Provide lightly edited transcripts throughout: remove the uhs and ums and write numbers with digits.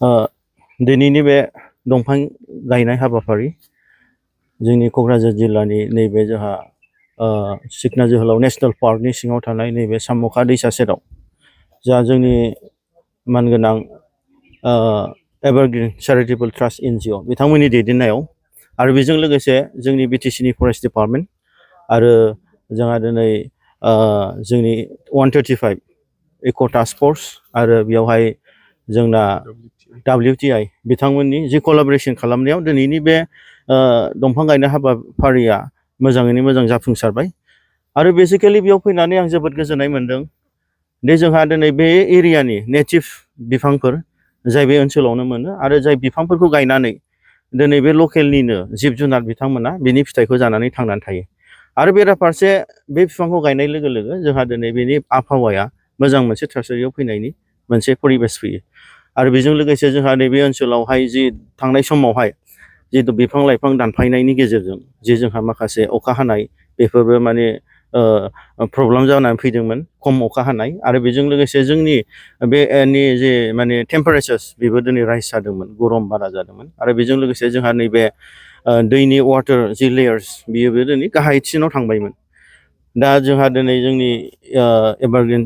दिनैनि बे दंफां गायनाय हाबाफारि जोंनि क'क्राझार जिल्लानि नैबे जोंहा सिखना जोहोलाव नेशनेल पार्कनि सिङाव थानाय नैबे साम'खा दैसा सेराव जा जोंनि मानगोनां एभारग्रिन चेरिटेबल ट्रास्ट NGO बिथांमोननि दैदेननायाव आरो बेजों लोगोसे जोंनि BTCनि फरेस्ट डिपार्टमेन्ट आरो जोंहा दिनै जोंनि 135 इक' टास्क फर्स आरो बेयावहाय जोंना WTI बिथांमोननि जि कलाबरेसन खालामनायाव दिनैनि बे दंफां गायनाय हाबाफारिया मोजाङैनो मोजां जाफुंसारबाय आरो बेसिकेलि बेयाव फैनानै आं जोबोद गोजोननाय मोन्दों दे जोंहा दिनै बे एरियानि नेटिभ बिफांफोर जाय बे ओनसोलावनो मोनो आरो जाय बिफांफोरखौ गायनानै दिनै बे लकेलनिनो जिब जुनार बिथांमोना बेनि फिथाइखौ जानानै थांनानै थायो आरो बेराफारसे बे बिफांखौ गायनाय लोगो लोगो जोंहा दिनै बेनि आबहावाया मोजां मोनसे थासारियाव फैनायनि मोनसे परिबेस फैयो आरो बेजों लोगोसे जोंहा नैबे ओनसोलावहाय जि थांनाय समावहाय जिहेतु बिफां लाइफां दानफायनायनि गेजेरजों जे जोंहा माखासे अखा हानाय बेफोरबो माने प्रब्लेम जानानै फैदोंमोन खम अखा हानाय आरो बेजों लोगोसे जोंनि बेनि जे माने टेम्पारेचार्स बेबो दिनै राइज जादोंमोन गरम बारा जादोंमोन आरो बेजों लोगोसे जोंहा नैबे दैनि वाटार जि लेयार्स बेबो दिनै गाहायसिनाव थांबायमोन दा जोंहा दिनै जोंनि एभारग्रिन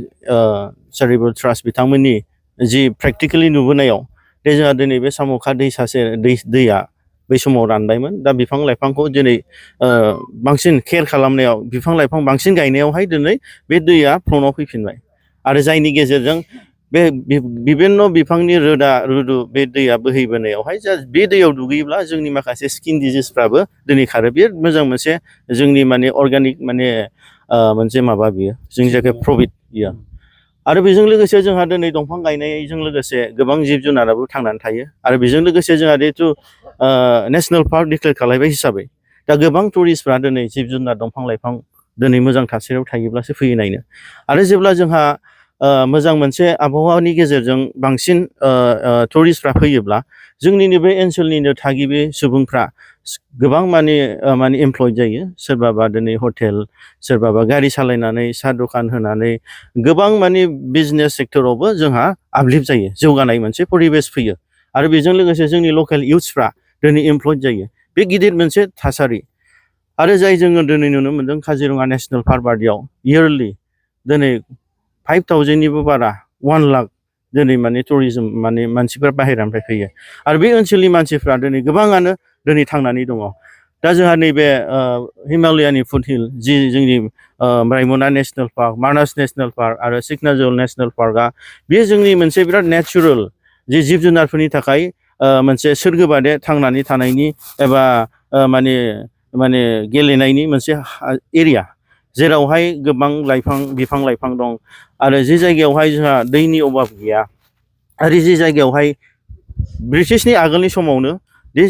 चेरिटेबल ट्रास्ट बिथांमोननि जि प्रेक्टिकेलि नुबोनायाव दे जोंहा दिनै बे साम'खा दैया बै समाव रानबायमोन दा बिफां लाइफांखौ दिनै बांसिन केयार खालामनायाव बिफां लाइफां बांसिन गायनायावहाय दिनै बे दैया फ्रन्टआव फैफिनबाय आरो जायनि गेजेरजों बे बिभिन्न बिफांनि रोदा रुदु बे दैया बोहैबोनायावहाय बे दैयाव दुगैयोब्ला जोंनि माखासे स्किन डिजिसफ्राबो दिनै खारो बे मोजां मोनसे जोंनि माने अर्गानिक माने मोनसे माबा बियो जोंनि जायगायाव प्रफिट बियो आरो बेजों लोगोसे जोंहा दिनै दंफां गायनायजों लोगोसे गोबां जिब जुनाराबो थांनानै थायो आरो बेजों लोगोसे जोंहा जिहेथु नेशनेल पार्क डिक्लेयार खालामबाय हिसाबै दा गोबां टुरिस्टफ्रा दिनै जिब जुनार दंफां लाइफां दिनै मोजां थासारियाव थायोब्लासो फैयो नायनो आरो जेब्ला जोंहा मोजां मोनसे आबहावानि गेजेरजों बांसिन टुरिस्टफ्रा फैयोब्ला जोंनि नैबे ओनसोलनिनो थागिबि सुबुंफ्रा गोबां माने एमप्लयड जायो सोरबाबा दिनै हटेल सोरबाबा गारि सालायनानै साहा दखान होनानै गोबां माने बिजनेस सेक्टरावबो जोंहा आपलिफ्ट जायो जौगानाय मोनसे परिबेस फैयो आरो बेजों लोगोसे जोंनि लकेल इउथ्सफ्रा दिनै एमप्लयड जायो बे गिदिर मोनसे थासारि आरो जाय जोङो दिनै नुनो मोन्दों काजिरङा नेशनेल पार्क बादियाव इयारलि दिनै 5,000निबो बारा 1 लाख दिनै माने टुरिजम माने मानसिफ्रा बाहेरानिफ्राय फैयो आरो बे ओनसोलनि मानसिफ्रा दिनै गोबाङानो दिनै थांनानै दङ दा जोंहा नैबे हिमालयानि फुटहिल जि जोंनि रायमना नेशनेल पार्क मानास नेशनेल पार्क आरो सिखना जोहोलाव नेशनेल पार्कआ बेयो जोंनि मोनसे बिराद नेचारेल जि जिब जुनारफोरनि थाखाय मोनसे सोरगोबादे थांनानै थानायनि एबा माने गेलेनायनि मोनसे एरिया जेरावहाय गोबां बिफां लाइफां दं आरो जि जायगायावहाय जोंहा दैनि अभाब गैया आरो जि जायगायावहाय ब्रिटिशनि आगोलनि समावनो बे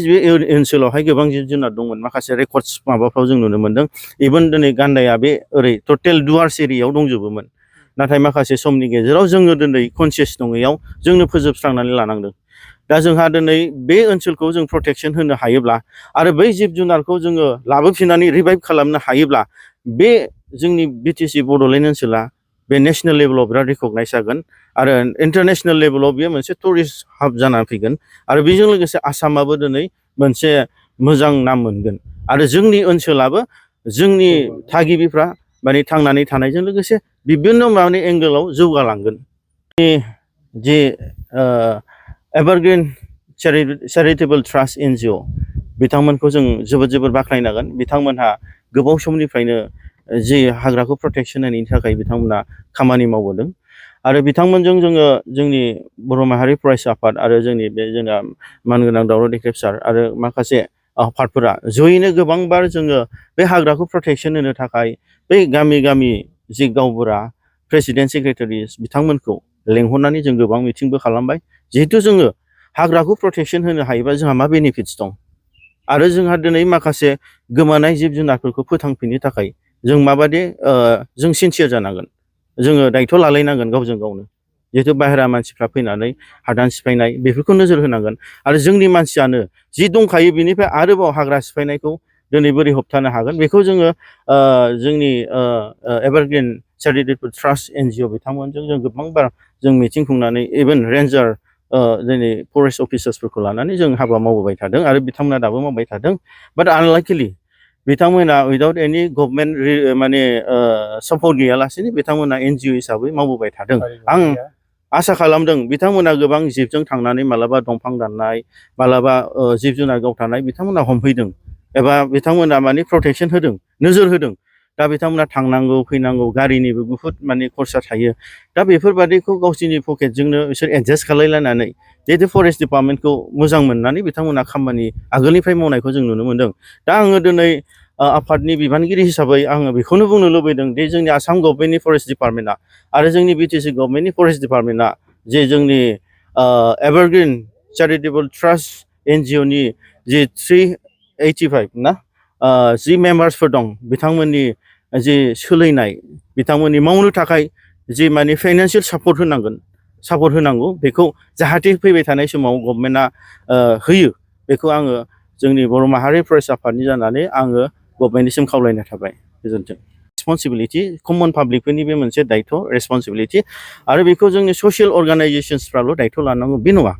ओनसोलावहाय गोबां जिब जुनार दंमोन माखासे रेकर्डस माबाफ्राव जों नुनो मोन्दों इभेन दिनै गान्दाया बे ओरै टटेल डुवार्स एरियायाव दंजोबोमोन नाथाय माखासे समनि गेजेराव जोङो दिनै कनसियास नङैयाव जोंनो फोजोबस्रांनानै लानांदों दा जोंहा दिनै बे ओनसोलखौ जों प्रटेक्सन होनो हायोब्ला आरो बै जिब जुनारखौ जोङो लाबोफिननानै रिभाइभ खालामनो हायोब्ला बे जोंनि BTC बड'लेण्ड ओनसोला बे नेशनेल लेभेलाव बिराद रिकगनाइज जागोन आरो इन्टारनेशनेल लेभेलाव बेयो मोनसे टुरिस्ट हाब जानानै फैगोन आरो बेजों लोगोसे आसामाबो दिनै मोनसे मोजां नाम मोनगोन आरो जोंनि ओनसोलाबो जोंनि थागिबिफ्रा माने थांनानै थानायजों लोगोसे बिभिन्न माने एंगेलाव जौगालांगोन जे एभारग्रिन चेरिटेबल ट्रास्ट NGO बिथांमोनखौ जों जोबोद बाख्नायनांगोन बिथांमोनहा गोबाव समनिफ्रायनो जि हाग्राखौ प्रटेक्सन होनायनि थाखाय बिथांमोना खामानि मावबोदों आरो बिथांमोनजों जोङो जोंनि बर' माहारि फरायसा आफाद आरो जोंनि बे जोंना मानगोनां दावराव देखेब सार आरो माखासे आफादफोरा जयैनो गोबांबार जोङो बे हाग्राखौ प्रटेक्सन होनो थाखाय बै गामि जि गावबुरा प्रेसिडेन्ट सेक्रेटारिस बिथांमोनखौ लेंहरनानै जों गोबां मिटिंबो खालामबाय जिहेतु जोङो हाग्राखौ प्रटेक्सन होनो हायोबा जोंहा मा बेनिफिट्स दं आरो जोंहा दिनै माखासे गोमानाय जिब जुनारफोरखौ फोथांफिननो थाखाय जों माबादि जों सिनसियार जानांगोन जोङो दायथ' लालायनांगोन गावजों गावनो जिहेतु बाहेरा मानसिफ्रा फैनानै हादान सिफायनाय बेफोरखौ नोजोर होनांगोन आरो जोंनि मानसियानो जि दंखायो बेनिफ्राय आरोबाव हाग्रा सिफायनायखौ दिनै बोरै होबथानो हागोन बेखौ जोङो जोंनि एभारग्रिन चेरिटेबल ट्रास्ट NGO बिथांमोनजों जों गोबांबार जों मिटिं खुंनानै इभेन रेन्जार जोंनि फरेस्ट अफिसार्सफोरखौ लानानै जों हाबा मावबोबाय थादों आरो बिथांमोना दाबो मावबाय थादों बाट आनलाइकलि बिथांमोना उइदाउट एनि गभर्नमेन्ट माने सापर्ट गैयालासेनो बिथांमोना NGO हिसाबै मावबोबाय थादों आं आसा खालामदों बिथांमोना गोबां जिबजों थांनानै मालाबा दंफां दाननाय मालाबा जिब जुनार गावथारनाय बिथांमोना हमफैदों एबा बिथांमोना माने प्रटेक्सन होदों नोजोर होदों दा बिथांमोना थांनांगौ फैनांगौ गारिनिबो बुहुत माने खरसा थायो दा बेफोरबादिखौ गावसोरनि पकेटजोंनो बिसोर एडजास्ट खालायलायनानै जिहेतु फरेस्ट डिपार्टमेन्टखौ मोजां मोननानै बिथांमोना खामानि आगोलनिफ्राय मावनायखौ जों नुनो मोनदों दा आङो दिनै आफादनि बिबानगिरि हिसाबै आङो बेखौनो बुंनो लुबैदों दि जोंनि आसाम गभर्नमेन्टनि फरेस्ट डिपार्टमेन्टआ आरो जोंनि BTC गभर्नमेन्टनि फरेस्ट डिपार्टमेन्टआ जे जोंनि एभारग्रिन चेरिटेबल ट्रास्ट NGOनि जे 385 ना जि मेम्बार्सफोर दं बिथांमोननि जि सोलिनाय बिथांमोननि मावनो थाखाय जि माने फाइनान्सियेल सापर्ट होनांगौ बेखौ जाहाथे फैबाय थानाय समाव गभर्नमेन्टआ होयो बेखौ आङो जोंनि बर' माहारि फरेस्ट आफादनि जानानै आङो गभर्नमेन्टनिसिम खावलायनाय थाबाय गोजोन्थों रेसपन्सिबिलिटि कमन पाब्लिकफोरनि बे मोनसे दायथ' रेसपन्सिबिलिटि आरो बेखौ जोंनि ससियेल अर्गानाइजेसन्सफ्राल' दायथ' लानांगौ बे नङा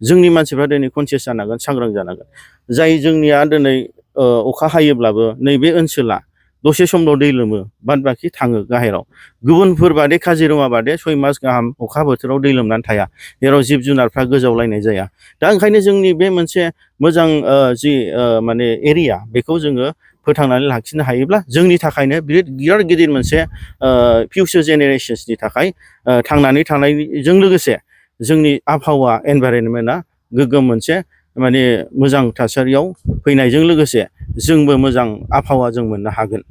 जोंनि मानसिफ्रा दिनै कनसियास जानांगोन सांग्रां जानांगोन जाय जोंनिया दिनै अखा हायोब्लाबो नैबे ओनसोला दसे समल' दै लोमो बाद बाखि थाङो गाहायाव गुबुनफोर बादि काजिरङा बादि 6 मास गाहाम अखा बोथोराव दै लोमनानै थाया जेराव जिब जुनारफ्रा गोजावलायनाय जाया दा ओंखायनो जोंनि बे मोनसे मोजां जि माने एरिया बेखौ जोङो फोथांनानै लाखिनो हायोब्ला जोंनि थाखायनो बिराद गिदिर मोनसे फिउचार जेनेरेशन्सनि थाखाय थांनानै थानायजों लोगोसे जोंनि आबहावा एनभाइरनमेन्टआ गोग्गोम मोनसे माने मोजां थासारियाव फैनायजों लोगोसे जोंबो मोजां आबहावा जों मोननो हागोन